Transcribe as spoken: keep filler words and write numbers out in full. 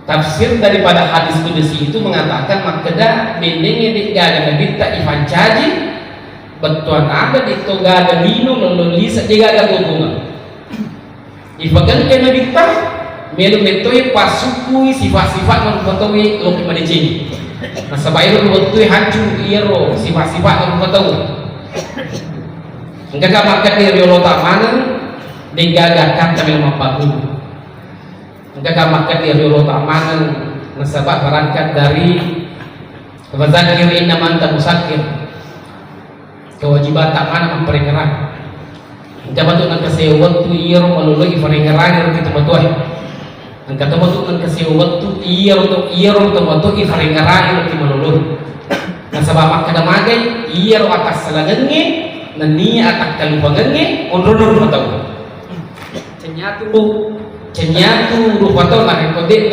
Tafsir daripada hadis kudusi itu mengatakan makkeda, mennengnge de'gaga nabitta ifancaji, bettuanna aga de'to gaga lino lollo lise de'gaga topungeng. Ipagengke nabitta, melo mettoi passukkui sifat-sifat rupa tauwe lokki madeceng. Nasaba ero wettue hancuru iyaro sifat-sifat rupa tau. Engkaka makkeda riolo ta maneng, de'gaga katta melo mappakulu. Engkaka makkeda riolo ta maneng, nasaba berangkat dari fadzakir innama anta musakkir. Kewajibatta maneng mapparengngerang. Engka matu nengka sewwa wettu iyaro maloloi ifarengngerangi ro ki tomatoae. Engka to matu nengka sewwa wettu iyaro to, iyaro tomatoa ifarengngerangi ro ki maloloi. Nasaba makkeda magai, iyaro atassalangengnge nennia atakkalupangengnge onronna rupa tau. Cennyatu, cennyatu rupa tau narekko de'